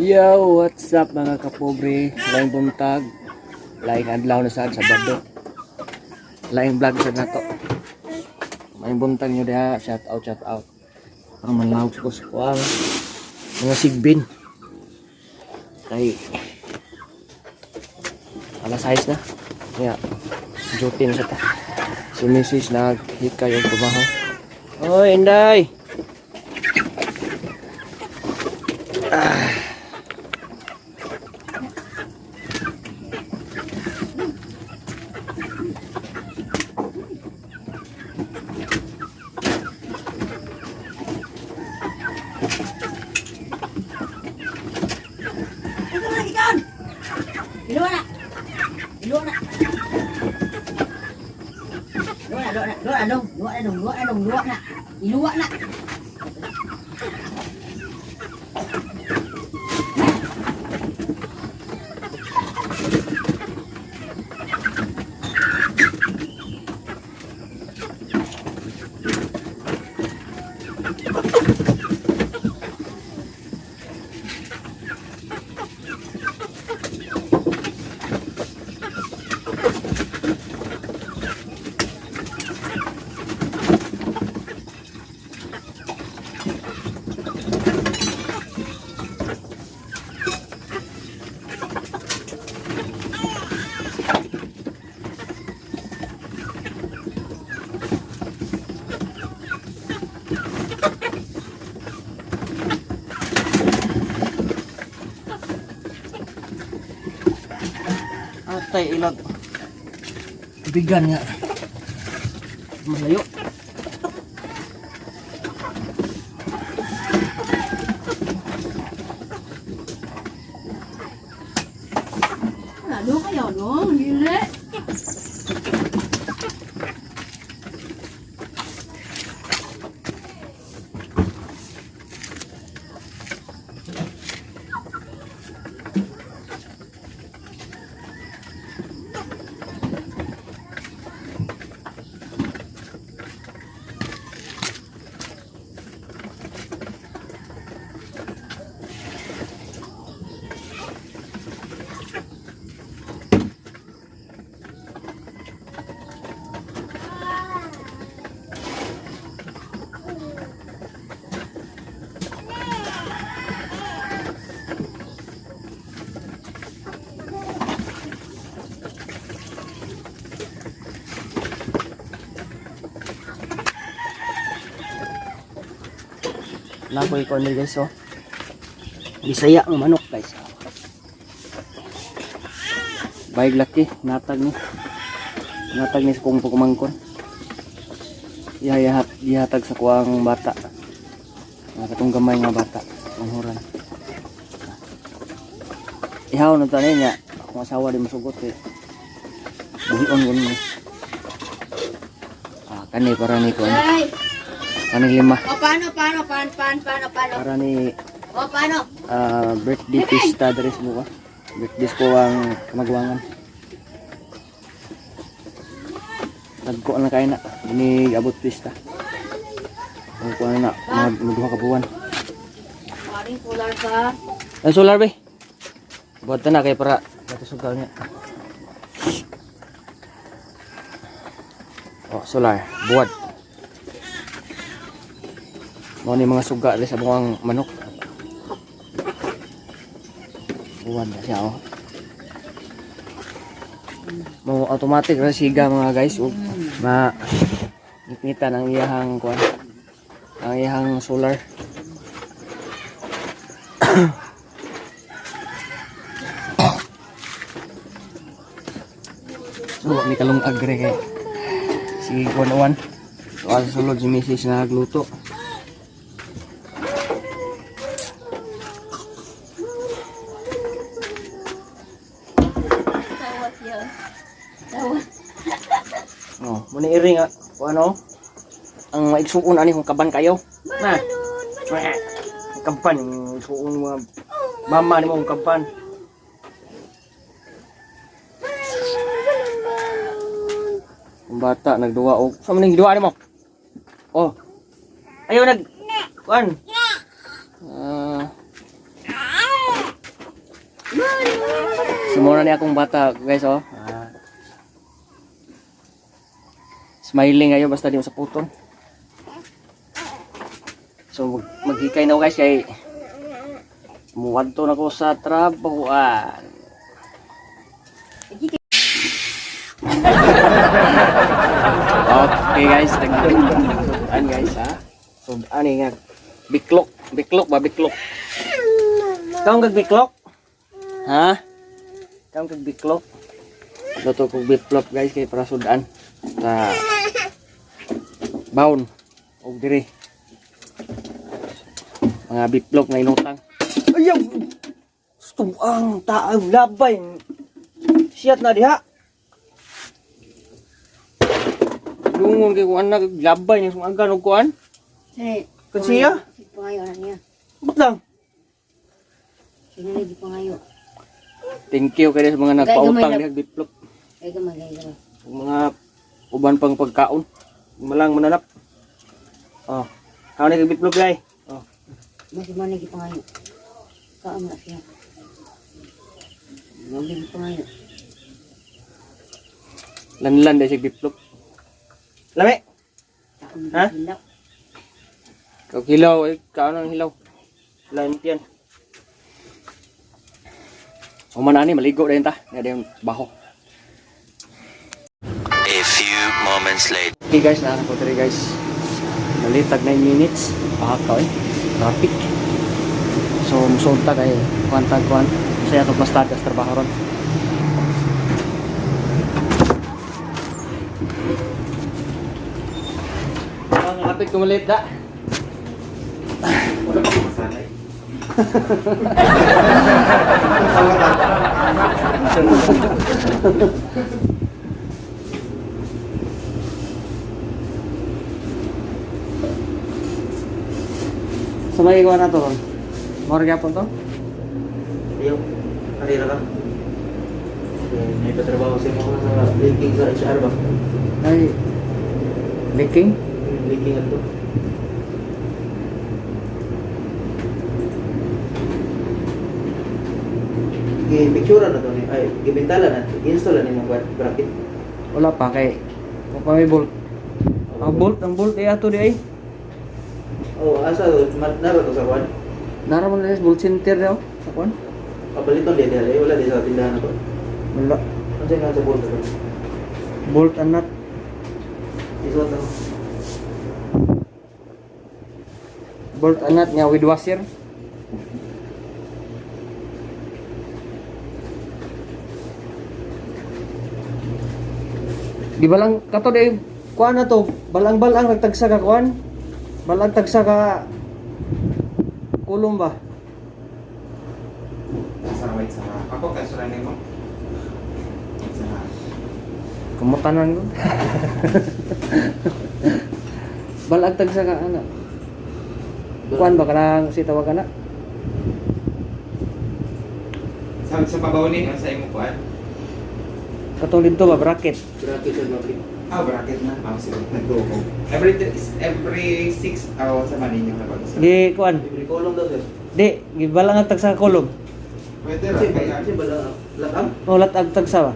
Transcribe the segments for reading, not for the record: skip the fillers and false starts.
Yo, what's up, mga kapobre? Laing buntag, laing adlaw na sad, Sabado. Laing vlog sad nato. May buntag nyo diha, shout out, shout out. Ang manlawag sa kuskuang mga sigbin. Kay alas 6 na. Kaya, duty na sa ta. Si Mrs. naghikay og trabaho. Oy, Inday! Ito na ikan. Iluwa na. Iluwa na. Luwa na, luwa na, luwa na, dong. Luwa na, dong. Luwa na, dong. Luwa na. Iluwa na. Atay ilag. Bigan nga. Malayo. Wala, dong kayo, dong. Dili. Nakoy ko ni, guys, oh. Bisaya ang manok, guys. Baig laki natag ni. Natag ni sa kong pagkumangkon. Ihayahat gihatag sa kuang bata. Mga katong gamay nga bata, panghuran. Ihaw na tani niya. Akong asawa di masugot eh. Buhion ko ni. Ah, kani para ni ko. Ay. Kani lima. O, paano, paano, paano, paano, paano, paano? Para ni O, paano? Birthday pista diri sa buka. Birthday ko ang kamagwangan. Nagko na kayo na. Ini abot pista. Ang kuha na mga duha ka buwan. Paring pular ka. Ay, solar be. Buhat na kay para matusugaw niya. Oh, solar, buwad. Mao ni mga suga diri sa buwang manok. Buwad na siya, oh. Mo automatic ra siga, mga guys, ug ma ngitngitan ang iyahang kuan. Ang iyahang solar. So, ni kalong agre kay. Sige, kuan uwan. So, asa sulod si Mrs. na nagluto. Tawa siya. Tawa. Oh, muna iri nga. Kung ano? Ang maigsuon ani kung kaban kayo. Ma. Ma. Kaban yung igsuon mga mama ni mo kung kaban. Ang bata nagduwa og sa man giduwa nimo? Oh. Ayo nag kuan. Ah. So muna ni akong bata, guys, oh. Ah. Smiling ayo basta di mo sa puton. So maghikay na ko, guys, kay muadto na ko sa trabahoan. Okay guys, tagsudan guys ha. So ani nga biklok, biklok ba biklok. Kaon kag biklok? Ha? Kaon kag biklok? Luto kog biklok guys kay para sudan sa baon og diri. Mga biklok nga inutang. Ayaw! Stuang taang labay. Siyat na diha. Lungon kay kuan na labay niya sumagan og kuan. Eh, Kansiya? Pangayo na niya. Ba't lang? Sino lagi pangayo? Thank you kay sa mga nagpautang Gay, diha biplok. Ay gamay, gay gamay. Ug mga uban pang pagkaon. Malang mananap. Oh. Kaon ni kag biplok gay. Oh. Mas mo lagi pangayo. Kaon na siya. Mo lagi pangayo. Lanlan dai sig biplok. Lami. Kaon Ha? hilaw. Kag hilaw ay kaon ang hilaw. Lantian. Human ani maligo dayon ta. Nga dayon baho. A few moments later. Okay guys, naa ko diri guys. Nalitag 9 minutes. Pahakaw eh. Traffic. So musulta kay kuan tag kuan. Saya to basta sa trabaho ron. Oh, nakapit kumulit da. Wala pa akong masanay. Sa may kuan na to ron. Moro gyapon to? Ayaw, karera ka. Okay, may patrabaho sa mga sa linking sa HR ba? Ay leaking? Linking ato. Gi-picture na to ni ay gibintala na, gi-install na ni mo bracket. Wala pa kay wa pa may bolt. Ang bolt ay ato di ay. Oh, asa to naro to sa kwan? Nara man na bolt center daw sa kuan. Pabaliton di dali, wala di sa tindahan na to. Wala. Unsa nga sa bolt to? Bolt and nut. Isuot na. Bolt and nut nga with washer. Di ba lang kato di kuan na to, balang-balang nagtagsa ka kuan. Balang tagsa ka kulong ba? Sa wait sa ako kay sura nimo. Sa Kumutanan ko. Balang tagsa ka ana. Kuan ba kanang si tawag kana? sa pabaw ni sa imo kuan. Katong dito ba bracket? Bracket sa bracket. Ah, bracket na. Ah, sige, nagduko. Every every 6 hours sa maninyo na bago sa. Gi kuan. Every column daw sir. Di, gibalang ang tagsa ka kulong. Pwede ra Kasi kaya. kasi bala lakam. O latag tagsa ba?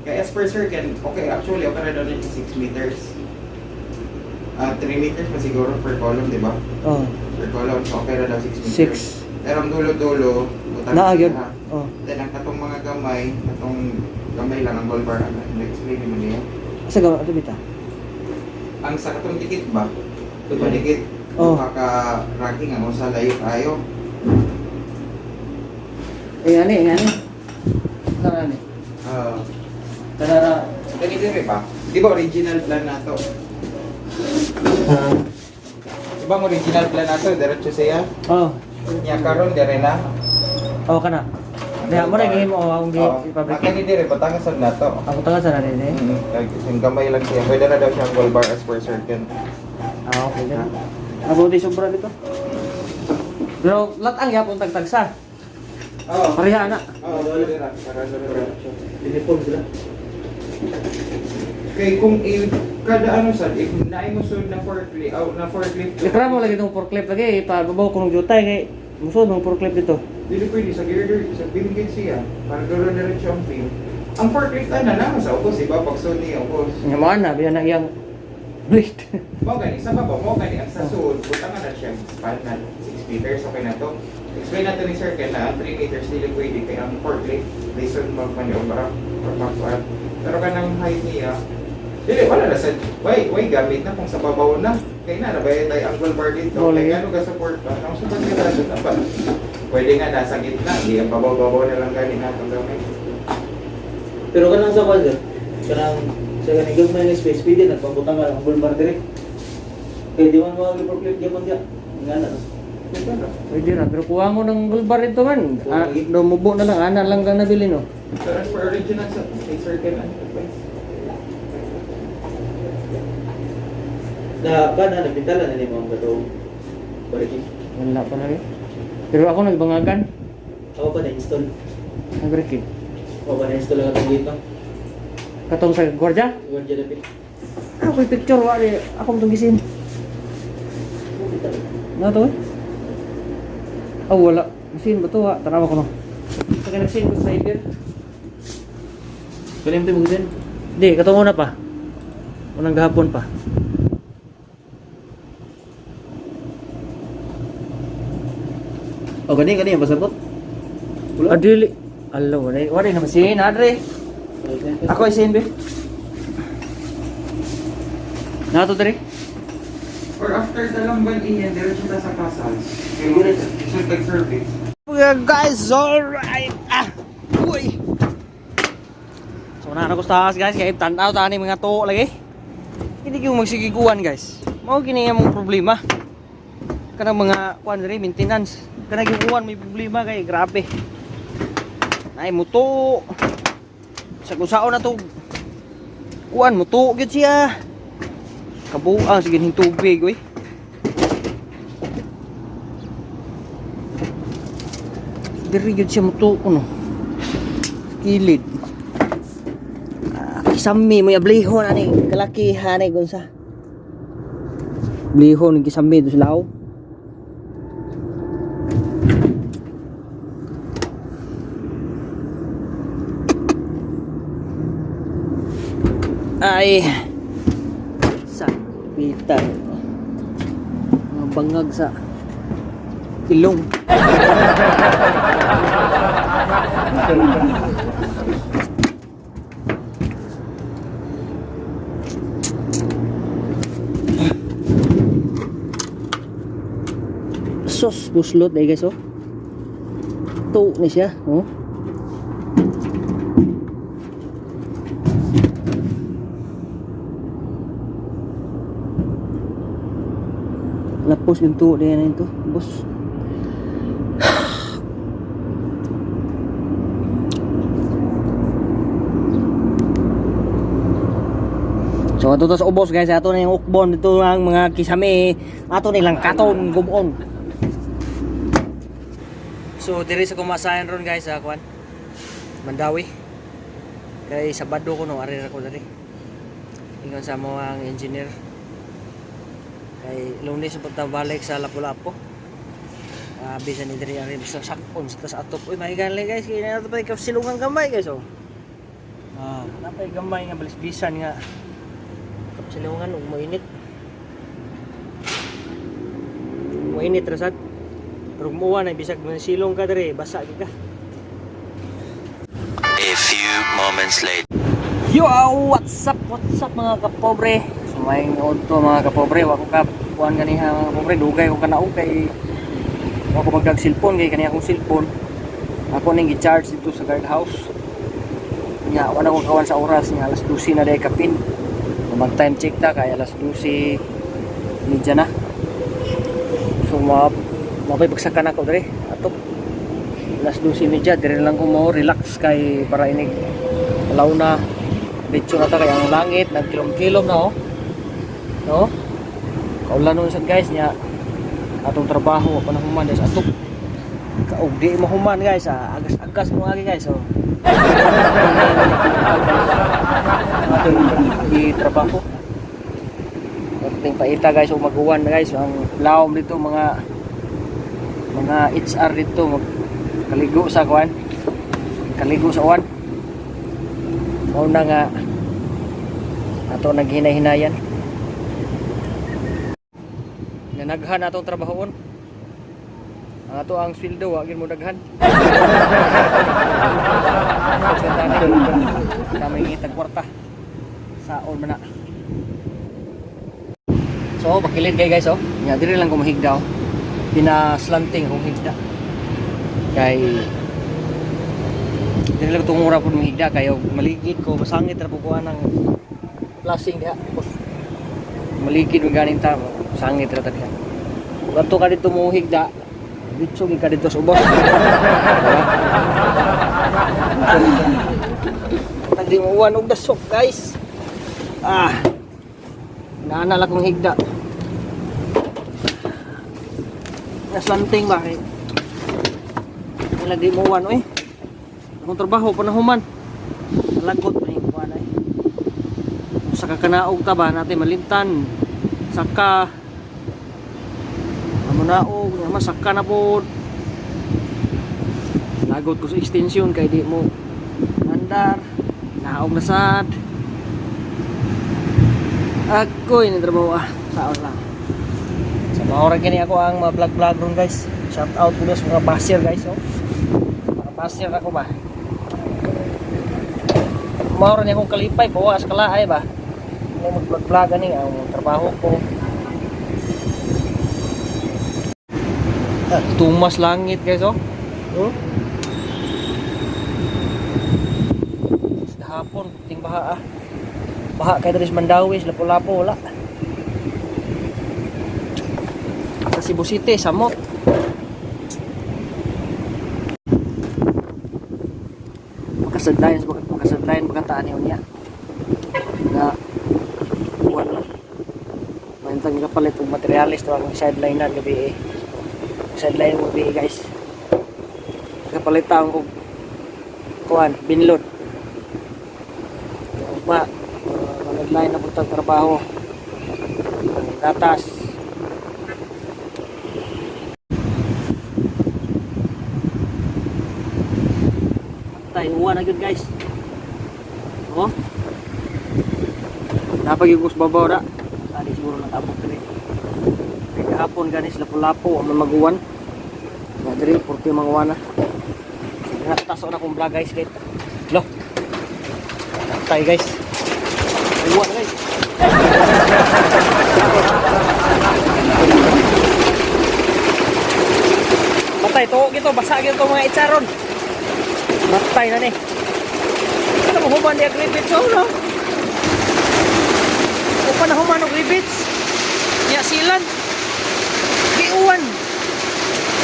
Kaya as per circle, okay, actually okay ra daw ni 6 meters. Ah, 3 meters pa siguro per column, di ba? Oh, Per column, so okay ra daw 6 meters. 6. Pero ang dulo-dulo, butang Naa gyud. siya. Oh. Then ang katong mga gamay, katong gamay lang ang goal bar, ano, na-explain mo niya. Asa ga ato bita? Ang sa katong dikit ba? Katong dikit, Oh. oh. ka racking ang usa layo kayo. Eh ani, eh, ani. Tara ani. Ah, Tara ra. kani dire ba? Di ba original plan nato? Di ba ang original plan nato diretso siya? Oh. Nya karon dire na. Oh kana. Diha mo ra gihimo oh, akong gi Oh, i-fabricate. kani dire batangasan nato. Ako tanga sa nani eh. Yung gamay lang siya. Pwede na daw siyang goal bar as per circuit. Ah, okay ganun. Abuti sobra dito. Pero latang gyapon tagtagsa. Oo. Pareha ana. Oo, pwede ra. Para sa Uniform sila. Kay kung i kada ano sad if naay mo sud na forklift out na forklift. Likra mo lagi itong forklift lagi, ipababaw ko ng jutay kay musod ng forklift dito. Dili pwede sa girder, sa beam gid siya. Para dulo diretso ang beam. Ang forklift ana na sa ubos, iba pag sud niya ubos. Nga mo na biya na iyang blade. Mao gani sa baba, mao gani ang sa sud, butangan na siya span na 6 meters, okay na to. Explain natin ni Sir Ken na ang 3 meters dili pwede kay ang forklift listen magmaniobra or magkuan. Pero kanang height niya, dili wala na sa why gamit na kung sa babaw na. Kay na nabay tay angle bar dito. Wala Kay yun. ano ka support pa? Ang support ka na dapat. Pwede nga nasa gitna, di ang babaw-babaw na lang gani natong gamit. Pero kanang sa kwan sir, kanang sa kaning gagmay nga space pwede nagpabutang ka ng bull bar dire. Kay di man mo gi-forklift gyapon diya. Nga na. Diba na? Pwede ra pero kuha mo ng gulbar ito man. Ah, dumubo na lang ana lang kang nabili no. So as for original sa kay Sir Ken, ano advice? Na kana nagpintala na nimo ang katong bariking. Wala pa na rin. Pero ako nagbangagan. Ako pa na-install. Nagrekin. Ako pa na-install ang katong dito. Katong sa gwardiya? Guardia dapit. Ako picture wa di ako mong gisin. Na to? Eh? Oh, wala. Gisin ba to ha? Tanawa ko no. Sa nagsin ko sa driver. Kalim mo gisin. Di, katong una pa. Unang gahapon pa. Oh gani gani ang pasabot. Wala. Adili. Alo, wala wala na masin, adre. Ako isin be. Na to dre. Or after Talamban iyan, diretso ta sa Casals. Kay isod tag service. Guys, alright. Ah, uy. So na ko sa taas guys, kay tan-aw tani mga to lagi. Hindi yung magsigiguan guys. Mao gini ang problema. Kanang mga kuan diri maintenance. Kanang giguan may problema kay grabe. Ay muto. Sa kusaon na to. Kuan muto gyud siya. Kabuang sige ning tubig oy. Diri gyud siya muto kuno. Kilid. Ah, kisami mo ablihon ani kalakihan ani gunsa. Blihon kisami do sila. Ay sa pitan. Mga bangag sa ilong. Sos buslot eh guys oh. To ni siya oh. Lapos yung tuo na ito, boss. So ato to sa ubos guys, ato na yung ukbon dito ang mga kisame, ato nilang katon gubon. So diri sa kumasayan ron guys sa kuan. Mandawi. Kay Sabado ko no ari ra ko diri. Ingon sa mo ang engineer. Kay Lunes sa pagtabalik sa Lapu-Lapu. Bisan ni diri ari basta sakon sa tas atop. Uy, mahigan guys, kay na pa ikaw silungan gamay guys oh. Ah, napay gamay nga balisbisan nga kapsilungan ug mainit. Mainit ra sad. Pero kumuha na bisag man silong ka diri, basa gyud ka. A few moments later. Yo, what's up? What's up mga kapobre? Sumayng to mga kapobre, wa ko ka kuan ganiha mga kapobre, dugay ko kanaog kay wa ko magdag cellphone kay kani akong cellphone. Ako ning gi-charge dito sa guard house. Nya wala ko kawan sa oras nga alas 12 na day kapin. Mag time check ta kay alas 12:30 na. So ma mapay bagsakan ako diri ato alas 12:30 diri lang ko mo relax kay para inig alaw na diretso na ta kay ang langit nagkilom-kilom na oh no, kaulan nun sad guys nya atong trabaho wa pa na human guys atong kaug di mahuman guys ah, agas-agas mo agi guys oh atong i-trabaho ating paita guys ug maguwan na guys ang lawom dito mga HR dito mag Kaligo sa kuan. Kaligo sa uwan. Mao na nga ato naghinay-hinayan. Nanaghan atong trabahoon. Ang ato ang sweldo wa gyud mo daghan. Kami ngitag kwarta. Saon man na. So, pakilid kay guys oh. Nya diri lang ko mahigda oh. Pinaslanting akong higda. Kay diri lang tungura pud mahigda kay og maligid ko masangit ra po ko anang flashing diha. Tapos, maligid man ganing ta sangit ra ta diha. Kung adto ka dito mo higda, ditso gid ka dito sa ubos. Diba? Tag di mo uwan og dasok guys. Ah. Naana lang kong higda. Naslanting ba kay? Wala di mo uwan oy. Akong trabaho panahuman. Lagot pa yung kuwan ay. Sa kakanaog ta ba natin malintan. Saka Amunaog, nga masaka na po. Lagot ko sa extension kay di mo andar. Naog na sad. Ako ini trabaho ah, saon lang. Sa so, maoran kini ako ang mga vlog vlog ron guys. Shout out ko sa mga basher guys oh. Mga basher ako ba. Maoran niya akong kalipay bawa sa kalaay ba. Ano mag vlog vlog ani ang trabaho ko. Ah, tumas langit guys oh. Oh. Sa hapon, ting baha ah. Baha kay diri sa Mandawi, sa Lapu-Lapu wala. Sa Cebu City, samot. Makasadlayan, makasadlayan baka taan niya. Na kuwan. Mantang kapalit og materialis to ang sideline na gabi eh. Sideline mo gabi eh, guys. Kapalit taong og kuan, binlod. Ugma, naglain na puntang trabaho. Gatas. Patay, uwan na gyud guys. Oh. Napag-igos babaw ra. Ani siguro nakabot diri. Kay kahapon gani sila lapu-lapu ang maguwan. Nga diri purti mga uwan na. Nataso na akong vlog guys kay. Lo. Patay guys. Uwan guys. Patay to gito basa gito mga itsaron. Matay na ni. Ano mo human ni agribits oh no? O pa na human og ribits. Nya silan. Giuwan.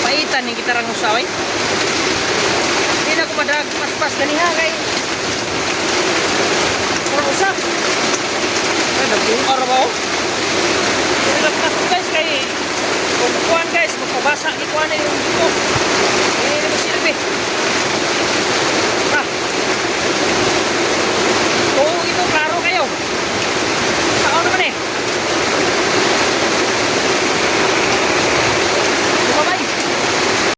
Paitan ni kita rang usaway. Di na ko madag paspas ganiha kay. Murag usa. Ay, nagbuar ba oh? Dili na ko guys kay kung kuan guys, magpabasa ni kuan na yung dito. Hindi na mo silbi.